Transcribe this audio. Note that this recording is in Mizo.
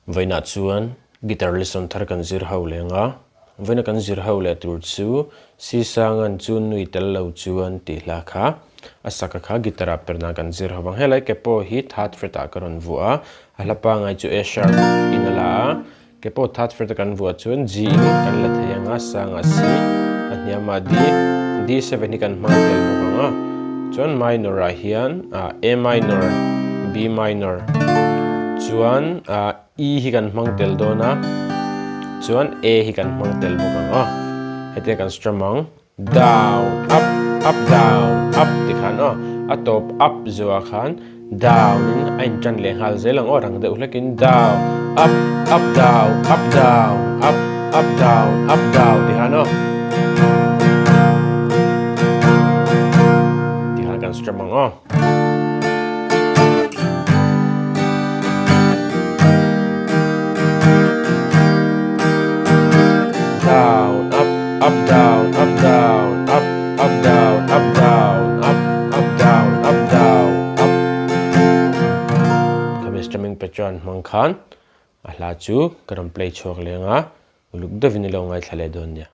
Vawiinah chuan guitar lesson thar kan zir ho leng a, vawiina kan zir ho leh tur chu Sisangan chu nui tel lo chuan tih hla kha a saka kha guitar ah per nan kan zir ho vang. Helai ke pawh hi third fret ah ka rawn vuah a, a hla pangai chu A sharp in a la a, ke pawh third fret a kan vuah chuan G in kan la thei ang a, sangah C, a hniamah D, D7 hi kan hmang tel bawk ang a, chuan minor ah hian A minor, B minor chuan E hi kan hmang tel dawn a, chuan A hi kan hmang tel bawk ang a, hetiang kan strum ang. Down, up, up, down, up ti khan aw, a tawp up zuah khan down in a intan leh nghal zel ang aw, rang deuh hlek in down, up, up, down, up, down, up, up, down, up, down ti khan aw. Ti khan kan strum ang aw. Down, up, up, down, up, down, up, up, down, up, down, up, up, down, up, down, up. Khami strumming pattern hmang khan a hla chu ka rawn play chhuak leng a, uluk deuhin i lo ngaithla leh dawn nia.